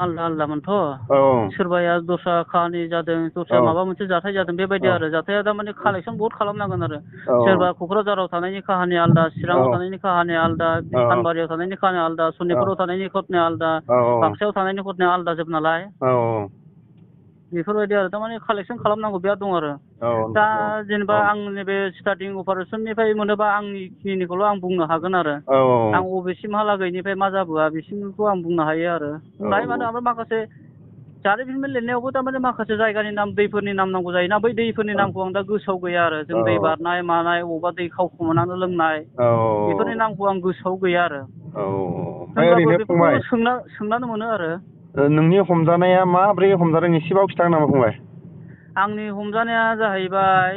आलदा आलदामोनथ' औ सोरबाया दस्रा खाहानि जादों दस्रा माबा मोनसे जाथाय जादों बेबायदि आरो जाथाया थारमाने कालेक्सन बहुद खालामनांगोन आरो सोरबा क'क्राझाराव थानायनि काहानि आलदा चिराङाव थानायनि काहानि आलदा फानबारियाव थानायनि काहानि आलदा सनितपुराव थानायनि घटनाया आलदा बाक्सायाव थानायनि घटनाया आलदा जोब नालाय बेफोरबायदि आरो थारमाने कालेक्सन खालामनांगौ बिराद दं आरो दा जेनेबा आं नैबे स्टार्टिं अपारेसननिफ्राय मोनोबा आंनि खिनिखौल' आं बुंनो हागोन आरो आं बबेसिमहालागैनिफ्राय मा जाबोआ बिसिमखौ आं बुंनो हायो आरो बुंनो हायो मानो ओमफ्राय माखासे जारिमिन लिरनायावबो थारमाने माखासे जायगानि नाम दैफोरनि नाम नांगौ जायोना बै दैफोरनि नामखौ आं दा गोसोआव गैया आरो जों दै बारनाय मानाय अबावबा दै खावखुमानानै लोंनाय बेफोरनि नामखौ आं गोसोआव गैया आरो होनब्लाबो बेफोरखौ सोंनानै मोनो आरो नोंनि हमजानाया माब्रै हमजादों एसेबाबो खिथागोन नामा फंबाय? आंनि हमजानाया जाहैबाय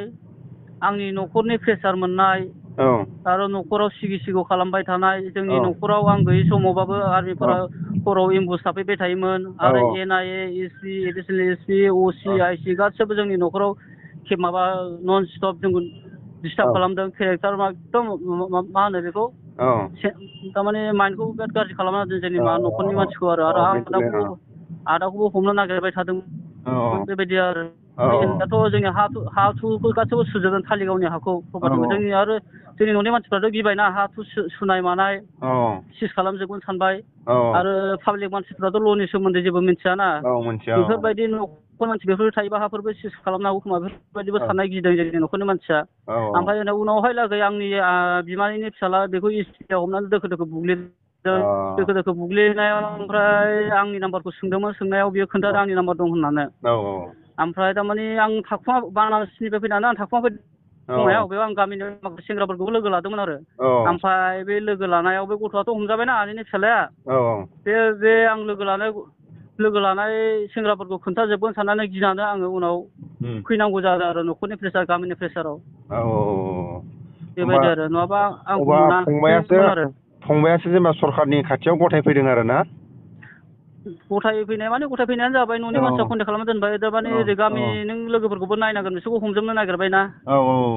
आंनि न'खरनि प्रेसार मोननाय आरो न'खराव सिगि सिग' खालामबाय थानाय जोंनि न'खराव आं गैयि समावबाबो आर्मिफोरा खर'आव एम्बुस थाफैबाय थायोमोन आरो NIA एसपि एडिसनेल एसपि असि आइसि गासिबो जोंनि न'खराव माबा नन स्टप जोंखौ डिस्टार्ब खालामदों केरेक्टार एकदम मा होनो बेखौ थारमाने माइन्डखौ बिराद गाज्रि खालामना होदों जोंनि न'खरनि मानसिखौ आरो आदाखौबो हमनो नागिरबाय थादोंमोन बेबायदि आरो दाथ' जोंनि हा हुखौ गासैबो सुजोबदों कालिगावनि हाखौ प्रपार्टिखौ जोंनि आरो जोंनि न'नि मानसिफ्राथ' गिबायना हा हु सुनाय मानाय सिज खालामजोबगोन सानबाय आरो पाब्लिक मानसिफ्राथ' ल'नि सोमोन्दै जेबो मिथियाना बेफोरबायदि न'खर मानसि बेफोर थायोबा हाफोरबो सिज खालामनो हागौ खोमा बेफोरबायदिबो साननाय गिदों जोंनि न'खरनि मानसिया ओमफ्राय उनावहाय लागै आंनि बिमानैनि फिसाला बेखौ इस्टियाव हमनानै दोखो दोखो बुग्लिदों दोखो दोखो बुग्लिनायाव ओमफ्राय आंनि नाम्बारखौ सोंदोंमोन सोंनायाव बियो खोन्थादों आंनि नाम्बार दं होननानै ओमफ्राय थारमाने आं थाखुमा बानारसनिफ्राय फैनानै आं थाखुमा दंनायाव बेयाव आं गामिनि माखासे सेंग्राफोरखौबो लोगो लादोंमोन आरो ओमफ्राय बे लोगो लानायाव बे गथ'आथ' हमजाबायना आनैनि फिसालाया बे आं लोगो लानाय सेंग्राफोरखौ खोन्थाजोबगोन साननानै गिनानै आङो उनाव फैनांगौ जादों आरो न'खरनि प्रेसार गामिनि प्रेसाराव बेबायदि आरो नङाबा आंखौ मोनाखैमोन आरो फंबायासो जेनेबा सरखारनि खाथियाव गथायफैदों आरो ना गथायफैनाय माने गथायफैनायानो जाबाय न'नि मानसिया कन्टेक्ट खालामना दोनबाय थारमाने ओरै गामि नों लोगोफोरखौबो नायनांगोन बिसोरखौ हमजोबनो नागिरबायना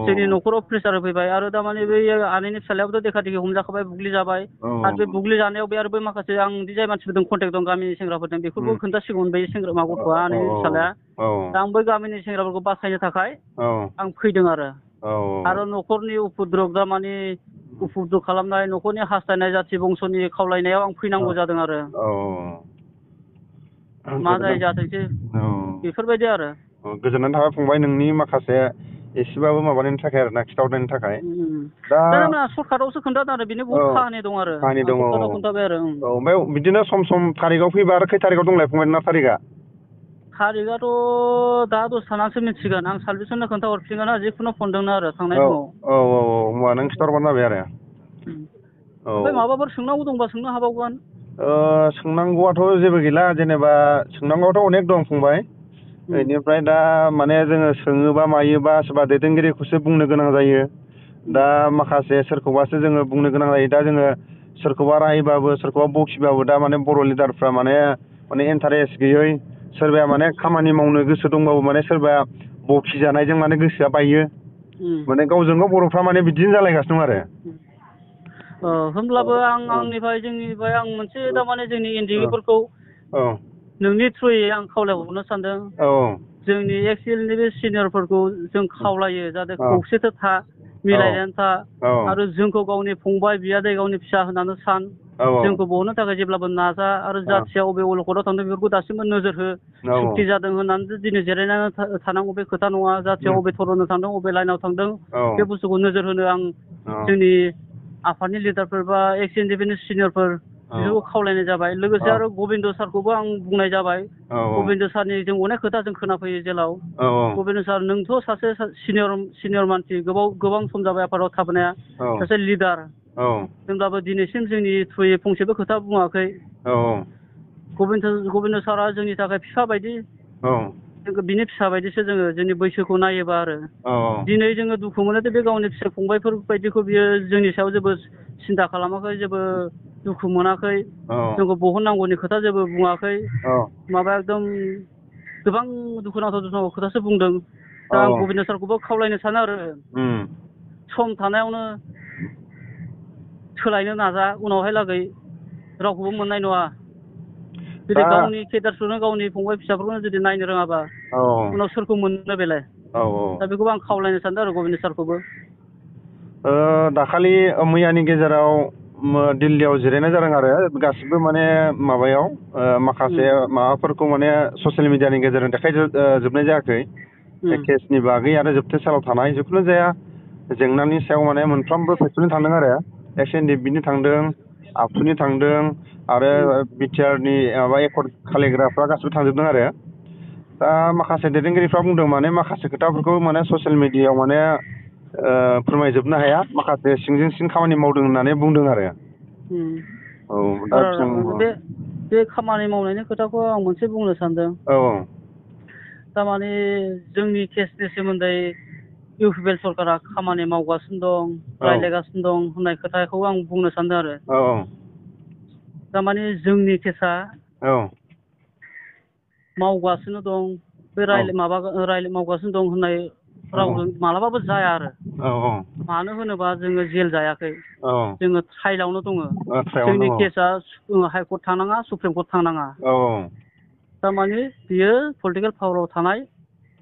जोंनि न'खराव प्रेसार होफैबाय आरो थारमाने बै आनैनि फिसालायाबोथ' देखा देखि हमजाखाबाय बुग्लिजाबाय आरो बे बुग्लिजानायाव बे आरो बै माखासे आं बिदि जाय मानसिफोरजों कन्टेक्ट दं गामिनि सेंग्राफोरजों बेफोरखौ खोन्थासिगौमोन बै सेंग्रा गथ'आ आनैनि फिसालाया दा आं बै गामिनि सेंग्राफोरखौ बासायनो थाखाय आं फैदों आरो न'खरनि उफुद्रुग थारमाने उफुद्रुग खालामनाय न'खरनि हास्थायनाय जाथि बंस'नि खावलायनायाव आं फैनांगौ जादों आरो मा जायो जाथोंसै बेफोरबायदि आरो गोजोननाय थाबाय फंबाय नोंनि माखासे एसेबाबो माबानायनि थाखाय आरो ना खिथाहरनायनि थाखाय दा सर्टकाटआवसो खोन्थादों आरो बेनि बहुद काहानि दं आरो सर्टकाटआव खोन्थाबाय आरो ओमफ्राय बिदिनो सम सम थारिखआव फैबा आरो खै थारिखआव दंलाय फंबाय नोंना थारिखआ थारिखआथ' दा दसे थानासो मिथिगोन आं सार्भिसनो खोन्थाहरफिनगोन जिखुनु फनदोंनो आरो थांनाय समाव होनबा नों खिथाहरबानो जाबाय आरो ओमफ्राय माबाफोर सोंनांगौ दंबा सोंनो हाबावगोन सोंनांगौआथ' जेबो गैला जेनेबा सोंनांगौआथ' अनेक दं फंबाय बेनिफ्राय दा माने जोङो सोङोबा मायोबा सोरबा दैदेनगिरिखौसो बुंनो गोनां जायो दा माखासे सोरखौबासो जोङो बुंनो गोनां जायो दा जोङो सोरखौबा रायबाबो सोरखौबा बखिबाबो दा माने बर' लिडारफ्रा माने इन्टारेस्ट गैयै सोरबाया माने खामानि मावनो गोसो दंबाबो माने सोरबाया बखिजानायजों माने गोसोआ बायो माने गावजों गाव बर'फ्रा माने बिदिनो जालायगासिनो दं आरो होमब्लाबो जोंनिफ्राय आं मोनसे थारमाने जोंनि एनजिअफोरखौ नोंनि थ्रुयै आं खावलायहरनो सानदों जोंनि एक्सुयेलि बे सिनियरफोरखौ जों खावलायो जाहाथे खौसेथि था मिलायनानै था आरो जोंखौ गावनि फंबाय बियादै गावनि फिसा होननानै सान जोंखौ बहननो थाखाय जेब्लाबो नाजा आरो जाथिया बबे अलखदाव थांदों बेफोरखौ दासिमबो नोजोर हो सुक्ति जादों होननानै दिनै जिरायनानै थानांगौ बे खोथा नङा जाथिया बबे धरनजों थांदों बबे लाइनाव थांदों बे बुस्थुखौ नोजोर होनो आं जोंनि आफादनि लिडारफोर बा एक्स इन्डिपेन्डेन्ट सिनियरफोर बिसोरखौ खावलायनाय जाबाय लोगोसे आरो गबिन्द सारखौबो आं बुंनाय जाबाय गबिन्द सारनि जों अनेक खोथा जों खोनाफैयो जेलाव गबिन्द सार नोंथ' सासे सिनियर मानसि गोबां सम जाबाय आफादाव थाबोनाया सासे लिडार होनब्लाबो दिनैसिम जोंनि थ्रुयै फंसेबो खोथा बुङाखै गबिन्द सारा जोंनि थाखाय फिसा बायदि बिनि फिसा बायदिसो जोङो जोंनि बैसोखौ नायोबा आरो दिनै जोङो दुखु मोनो बे गावनि फिसा फंबायफोर बायदिखौ बियो जोंनि सायाव जेबो सिन्था खालामाखै जेबो दुखु मोनाखै जोंखौ बहननांगौनि खोथा जेबो बुङाखै माबा एकदम गोबां दुखुनांथाव खोथासो बुंदों दा आं गबिन्द सारखौबो खावलायनो सानो आरो सम थानायावनो सोलायनो नाजा उनावहाय लागै रावखौबो मोननाय नङा जुदि गावनि केडारखौनो गावनि फंबाय फिसाफोरखौनो जुदि नायनो रोङाबा उनाव सोरखौ मोननो बेलाय दा बेखौबो आं खावलायनो सानदों आरो गबिन्द सारखौबो। दाखालि मैयानि गेजेराव दिल्लीयाव जिरायनाय जादों आरो गासिबो माने माबायाव माखासे माबाफोरखौ माने ससियेल मिडियानि गेजेरजों देखायजोबनाय जायाखै केसनि बागै आरो जोबथेसालियाव थानाय जिखुनु जाया जेंनानि सायाव माने मोनफ्रोमबो फेक्ट'रनि थांदों आरो SNDP थांदों आबसुनि थांदों आरो बिटिआरनि माबा एकर्ड खालायग्राफ्रा गासिबो थांजोबदों आरो दा माखासे दैदेनगिरिफ्रा बुंदों माने माखासे खोथाफोरखौ माने ससियेल मिडियायाव माने फोरमायजोबनो हाया माखासे सिंजों सिं खामानि मावदों होननानै बुंदों आरो दा बे खामानि मावनायनि खोथाखौ आं मोनसे बुंनो सानदों। थारमाने जोंनि केसनि सोमोन्दै इउपिपिएल सरकारा खामानि मावगासिनो दं रायज्लायगासिनो दं होननाय खोथाखौ आं बुंनो सानदों आरो थारमाने जोंनि केसा मावगासिनो दं बे मावगासिनो दं होननाय रावजों मालाबाबो जाया आरो मानो होनोबा जोङो जेल जायाखै जोङो ट्रायलावनो दङ जोंनि केसा हाइकर्ट थांनाङा सुप्रिम कर्ट थांनाङा थारमाने बियो पलिटिकेल पावाराव थानाय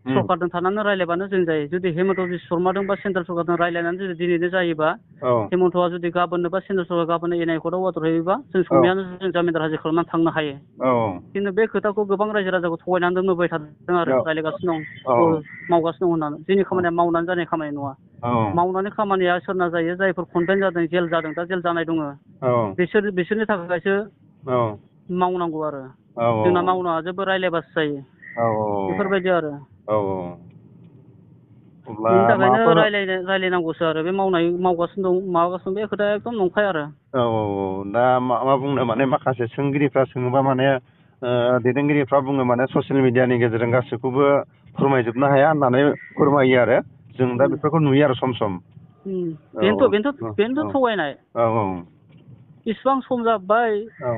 सरकारजों थानानै रायज्लायबानो जों जायो जुदि हेमन्त बिश्व शर्माजों बा सेन्ट्रेल सरकारजों रायज्लायनानै जुदि दिनैनो जायोबा हेमन्तआ जुदि गाबोननो बा सेन्ट्रेल सरकार गाबोननो एनआइ कर्टआव अर्डार होयोबा जों समनियानो जों जामिनदार हाजिर खालामनानै थांनो हायो खिन्थु बे खोथाखौ गोबां रायजो राजाखौ थगायनानै दोनबोबाय थादों आरो रायज्लायगासिनो दं मावगासिनो दं होननानै जोंनि खामानिया मावनानै जानाय खामानि नङा मावनानै खामानिया सोरना जायो जायफोर कन्टेन जादों जेल जादों दा जेल जानाय दङ बिसोरनि थाखायसो मावनांगौ आरो जोंना मावनाङा जेबो रायज्लायबासो जायो बेफोरबायदि आरो बेनि थाखायनो रायज्लायनांगौसो आरो बे मावगासिनो दं माबागासिनो दं बे खोथाया एकदम नंखाय आरो दा मा बुंनो माने माखासे सोंगिरिफ्रा सोङोबा माने दैदेनगिरिफ्रा बुङो माने ससियेल मिडियानि गेजेरजों गासैखौबो फोरमायजोबनो हाया होननानै फोरमायो आरो जों दा बेफोरखौ नुयो आरो सम सम बेनोथ' थगायनाय इसिबां सम जाबाय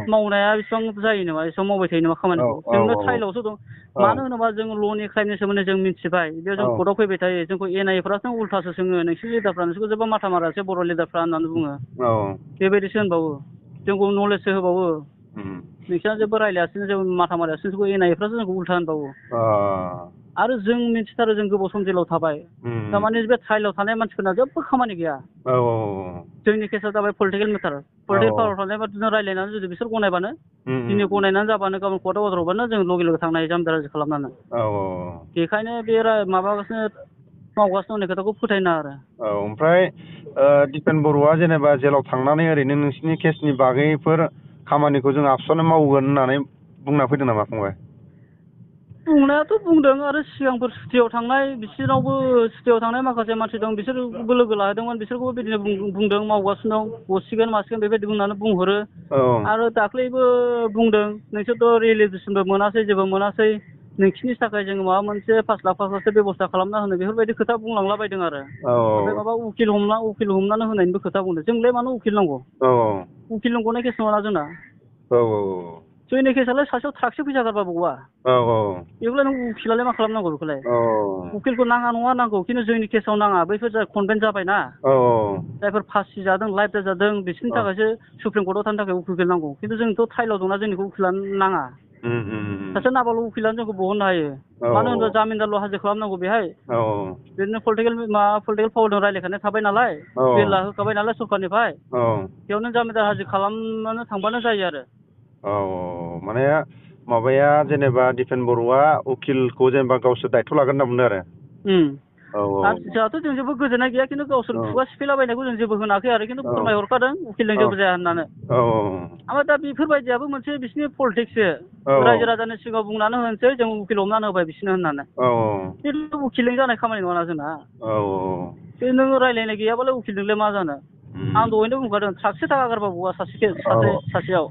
मावनाया इसिबां जायो नामा इसिबां मावबाय थायो नामा खामानिखौ जोंनो ट्रायलावसो दं मानो होनोबा जों ल'नि क्राइमनि सोमोन्दै जों मिथिबाय बेयाव जों कर्टआव फैबाय थायो जोंखौ एनआइएफ्रासो उल्थासो सोङो नोंसोर लिडारफ्रा नोंसोरखौ जेबो माथा मारासो बर' लिडारफ्रा होननानै बुङो बेबायदिसो होनबावो जोंखौ नलेजसो होबावो नोंसोरना जेबो रायज्लायासिनो जों माथा मारियासिनो जोंखौ एनआइएफ्रासो जोंखौ उल्था होनबावो आरो जों मिथिथारो जों गोबाव सम जेलाव थाबाय थारमाने बे ट्रायलाव थानाय मानसिफोरना जेबो खामानि गैया जोंनि केसा जाबाय पलिटिकेल मेटार पलिटिकेल पावाराव थानाय बादिनो रायज्लायनानै जुदि बिसोर गनायबानो दिनै गनायनानै जाबानो गाबोन कर्टआव अर्डार हरबानो जों लगे लगे थांनो हायो जामिनदार हाजिर खालामनानै बेखायनो बे माबागासिनो मावगासिनो होननाय खोथाखौ फोथायनो आरो ओमफ्राय दिपेन बर'आ जेनेबा जेलाव थांनानै ओरैनो नोंसिनि केसनि बागैफोर खामानिखौ जों आबसुवानो मावगोन होननानै बुंना फैदों नामा फंबाय? बुंनायाथ' बुंदों आरो सिगांफोर सुटियाव थांनाय बिसोरनावबो सुटियाव थांनाय माखासे मानसि दं बिसोरबो लोगो लादोंमोन बिसोरखौबो बिदिनो बुंदों मावगासिनो दं गसिगोन मासिगोन बेबायदि बुंनानै बुंहरो आरो दाख्लैबो बुंदों नोंसोरथ' रियेलाइजेसनबो मोनासै जेबो मोनासै नोंसिनि थाखाय जोङो माबा मोनसे 5 लाखसो बेब'स्था खालामना होनो बेफोरबायदि खोथा बुंलांलाबायदों आरो ओमफ्राय माबा उकिल हमनानै होनायनिबो खोथा बुंदों जोंलाय मानो उकिल नांगौ उकिल नांगौनाय केस नङा जोंना जोंनि केसालाय सासेयाव ट्राकसे फैसा गारबाबौआ बेखौलाय नों उकिलालाय मा खालामनांगौ बेखौलाय उकिलखौ नाङा नङा नांगौ खिन्थु जोंनि केसाव नाङा बैफोर जाय कनभेन्ट जाबायना जायफोर फासि जादों लाइफ जादों बिसोरनि थाखायसो सुप्रिम कर्टआव थानो थाखाय उकिल नांगौ खिन्थु जोंथ' ट्रायलाव दंना जोंनिखौ उकिलानो नाङा सासे नाबाल उकिलानो जोंखौ बहननो हायो मानो होनबा जामिनदारल' हाजिर खालामनांगौ बेहाय बिदिनो पलिटिकेल पावारजों रायज्लायखानाय थाबाय नालाय बिल होखाबाय नालाय सरकारनिफ्राय बेयावनो जामिनदार हाजिर खालामनानै थांबानो जायो आरो माने माबाया जेनेबा दिपेन बर'आ उकिलखौ जेनेबा गावसोर दायथ' लागोन होनना बुंदों आरो आरो जोंहाथ' जों जेबो गोजोननाय गैया खिन्थु गावसोर खुगा सिफायलाबायनायखौ जों जेबो होनाखै आरो खिन्थु फोरमायहरखादों उकिलजों जेबो जाया होननानै ओमफ्राय दा बेफोरबायदियाबो मोनसे बिसिनि पलिटिक्ससो रायजो राजानि सिगाङाव बुंनानै होनोसै जों उकिल हमनानै होबाय बिसोरनो होननानै खिन्थु उकिलजों जानाय खामानि नङाना जोंना बे नों रायज्लायनाय गैयाबालाय उकिलजोंलाय मा जानो आं दहायनो बुंखादों ट्राकसे थाखा गारबाबौआ सासेयाव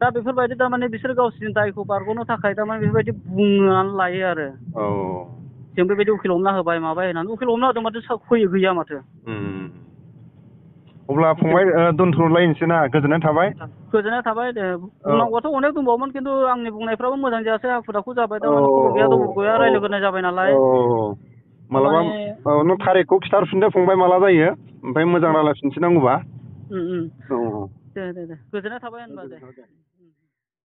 दा बेफोरबायदि थारमाने बिसोर गावसोरनि दायखौ बारग'नो थाखाय थारमाने बेफोरबायदि बुंनानै लायो आरो जों बेबायदि उकिल हमना होबाय माबाय होननानै उकिल हमना होदों माथो गैया माथो अब्ला फंबाय दोनथ'लायनोसै ना गोजोननाय थाबाय दे बुंनांगौआथ' अनेक दंबावोमोन खिन्थु आंनि बुंनायफ्राबो मोजां जायासै हाखु दाखु जाबाय थारमाने खबर गैया दबर गैया रायज्लायग्रोनाय जाबाय नालाय मालाबा नों थारिखखौ खिथाहरफिनदो फंबाय माला जायो ओमफ्राय मोजां रायज्लायफिनसै नांगौबा दे गोजोननाय थाबाय होनबा दे